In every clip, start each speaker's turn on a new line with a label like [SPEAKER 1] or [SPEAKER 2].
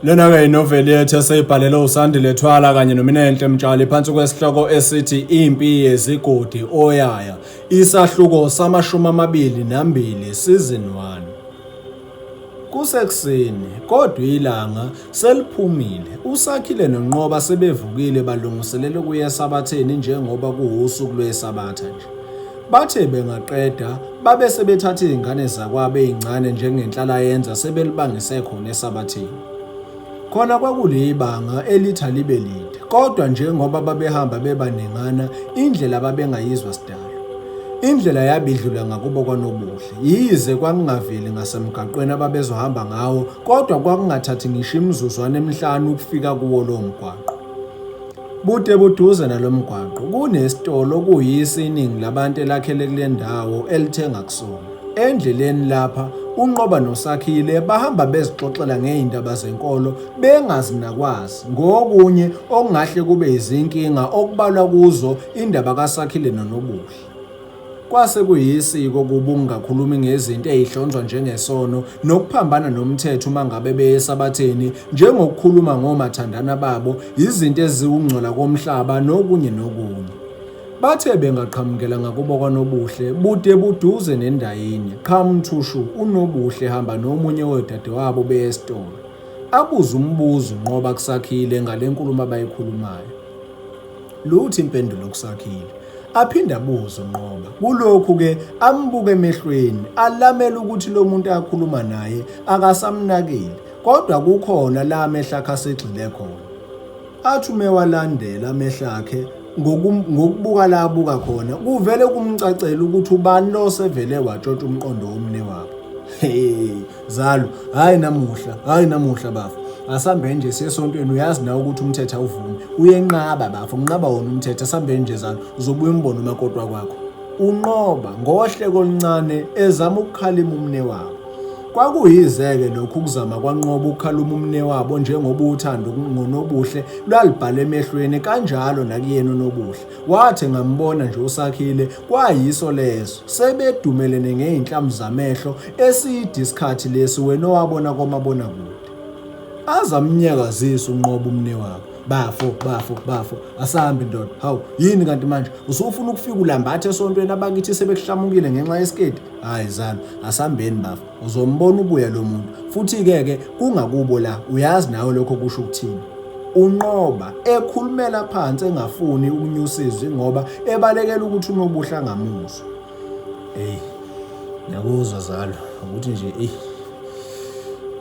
[SPEAKER 1] Lena-ke inoveli yethu eseyibhalelwe uSandile Thwala kanye noMinenhle Mtshali phansi kwesihloko esithi Impi Yezigodi Oyaya, isahluko samashumi amabili nambili, season 1. Kusekuseni, kodwa ilanga seliphumile. USakhile noNqoba sebevukile balungiselela ukuya eSabatheni njengoba kuwusuku lweSabatha nje. Bathe bengaqeda babe sebethatha izingane zakwabo ezincane njengenhlalayenza sebelibangise khona eSabatheni. Khona kwakulibanga elithi alibe lide, kodwa njengoba babehamba bebaningana indlela babengayizwa sidalo. Indlela yabe idlula ngakubo kwaNobuhle, yize kwakungaveli ngasemgaqweni ababezohamba ngawo, kodwa kwakungathathi ngisho imizuzwana emihlanu ukufika kuwo lowo mgwaqo. Bude buduze nalo mgwaqo kunesitolo okuyisi iningi labantu elakhele kule ndawo elithenga kusona. Endleleni lapha uNqoba noSakhile bahamba bezixoxela ngezindaba zenkolo bengazi nakwazi ngokunye okungahle kube izinkinga okubalwa kuzo indaba kaSakhile noNobuhle. Kwase kuyisiko kubo ukungakhulumi ngezinto ezihlonzwa njengesono nokuphambana nomthetho uma ngabe beye eSabatheni, njengokukhuluma ngomathandana babo, izinto eziwukungcola komhlaba nokunye nokunye. Bathe bengaqhamukela ngakubo kwaNobuhle, bude buduze nendayini, qhamu thushu uNobuhle ehamba nomunye wodadewabo beye esitolo. Abuze umbuzo uNqoba kuSakhile ngale nkulumo abayikhulumayo. Lutho impendulo kuSakhile. Aphinde abuze uNqoba. Kulokhu-ke ambuke emehlweni, alamele ukuthi lo muntu akhuluma naye akasamnakile, kodwa kukhona la amehlo akhe asegxile khona. Athi uma ewalandela amehlo akhe ngokubuka la abuka khona, kuvele kumcacele ukuthi ubani lo osevele watshontsha umqondo womnewabo. Hey, Zalo, hhayi namuhla, hhayi namuhla bafo. Asambeni nje siye esontweni uyazi nawe ukuthi umthetho awuvumi. Uyenqaba bafo, nginqaba wona umthetho, asambeni nje zalo, uzobuya umbone umakoti wakwakho. Unqoba ngohleko oluncane ezama ukukhalima umnewabo. Kwakuyize-ke lokhu ukuzama kwaNqoba ukukhaluma umnewabo njengoba uthando ngoNobuhle lwalubhala emehlweni kanjalo nakuyena uNobuhle. Wathi engambona nje uSakhile kwayiso leso. Sebedumelene ngey'nhlamvu zamehlo eside isikhathi lesi wena owabona komabonakude. Aze amnyakazise uNqoba umnewabo. Bafo, bafo, bafo, asambe ndoda. Hawu, yini kanti manje? Usufuna ukufika ulambatha esontweni abakithi sebekuhlamukile ngenxa yesiketi? Hhayi zalo, asambeni bafo. Uzombona ubuya lo muntu. Futhi-ke ke kungakubo la, uyazi nawe lokho kusho ukuthini. Unqoba ekhulumela phansi engafuni ukunyusa izwi ngoba ebalekela ukuthi uNobuhle angamuzwa. Eyi, ngiyakuzwa zalo ukuthi nje eyi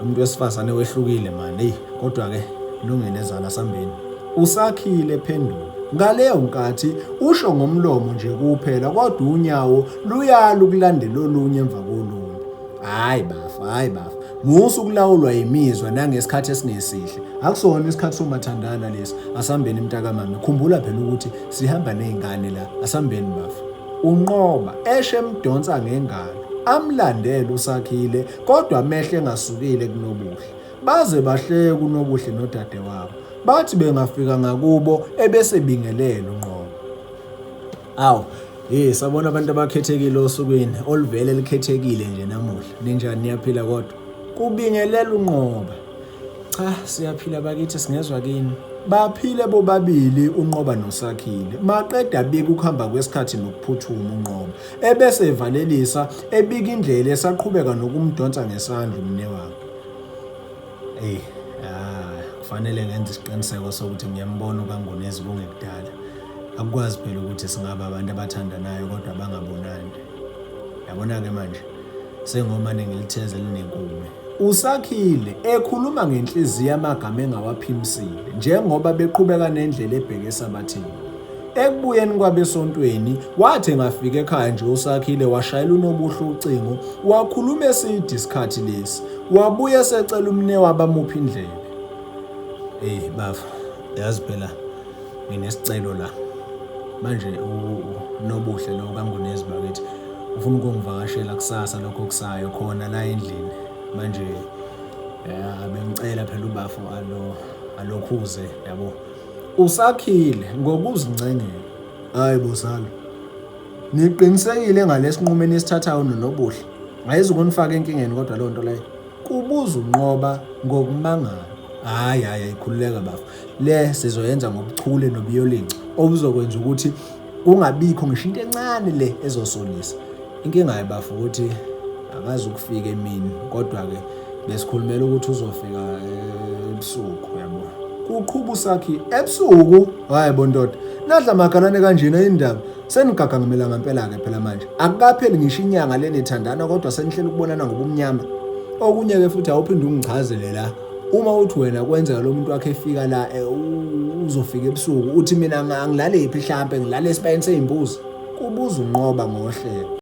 [SPEAKER 1] umuntu wesifazane wehlukile mani eyi kodwa-ke lungile zala sambeni. Usakhile phendula. Ngaleyo nkathi usho ngomlomo nje kuphela kodwa unyawo luyala ukulandela olunye emva kolunye. Hhayi bafo, hhayi bafo. Musa ukulawulwa yimizwa nangesikhathi esingesihle. Akusona isikhathi somathandana lesi. Asambeni mntakamame. Khumbula phela ukuthi sihamba nezingane la. Asambeni bafo. Unqoba eshe emdonsa ngengalo. Amlandele uSakhile kodwa amehle engasukile kuNobuhle. Baze bahleke uNobuhle nodadewabo. Bathi bengafika ngakubo ebese bingelela uNqoba. Awu, hey sabona abantu abakhethekile osukwini oluvele likhethekile nje namuhla. Ninjani niyaphila kodwa? Kubingelela uNqoba. Cha, siyaphila bakithi singezwa kini. Baphile bobabili uNqoba noSakhile. Maqeda abika ukuhamba kwesikhathi nokuphuthuma uNqoba. Ebese evalelisa ebika indlela esaqhubeka nokumdonsa ngesandla umnewabo. Eyi, ah, kufanele ngenze isiqiniseko sokuthi ngiyambona uKangonezi kungekudala. Akukwazi phela ukuthi singaba abantu abathandanayo kodwa bangabonani. Yabona-ke manje sengomane ngilitheze linenkume. Usakhile ekhuluma ngenhliziyo amagama engawaphimisile njengoba beqhubeka nendlela ebheke eSabatheni. Ekubuyeni kwabo esontweni, wathi engafika ekhaya nje uSakhile washayela uNobuhle ucingo, wakhuluma eside isikhathi lesi. Wabuye esecela umnewabo amuphe indlebe. Eyi bafo, yazi phela nginesicelo la. Manje uNobuhle lo kaNgunezi bakithi ufuna ukungivakashela kusasa lokho okusayo khona la endlini. Manje ya bengicela phela ubafo alo alokhuze yabo. Usakhile ngokuzincengela. Hayi bo zalo. Niqinisekile ngalesinqumo enisithathayo noNobuhle? Ayizukunifaka enkingeni kodwa leyo nto leyo? Kubuza uNqoba ngokumangala. Hhayi hhayi ayikhululeka bafo. Le sizoyenza ngobuchule nobuyolinca obuzokwenza ukuthi kungabikho ngisho into encane le ezosolisa. Inkinga-ke bafo ukuthi akazi ukufika emini kodwa-ke besikhulumela ukuthi uzofika ebusuku yabo. Kuqhuba uSakhi ebusuku, hhayi bo ndoda. Nadla magalane kanjena indaba. Senigagangamela ngempela-ke phela manje. Akukapheli ngisho inyanga le nithandana kodwa senihlele ukubonana ngobumnyama. Okunye-ke futhi awuphinde ungichazele la. Uma uthi wena kwenzeka lo muntu wakhe efika la eh, uzofika ebusuku uthi mina angilalephi hlampe ngilale esibayeni sey'mbuzi. Kubuza uNqoba ngohleko.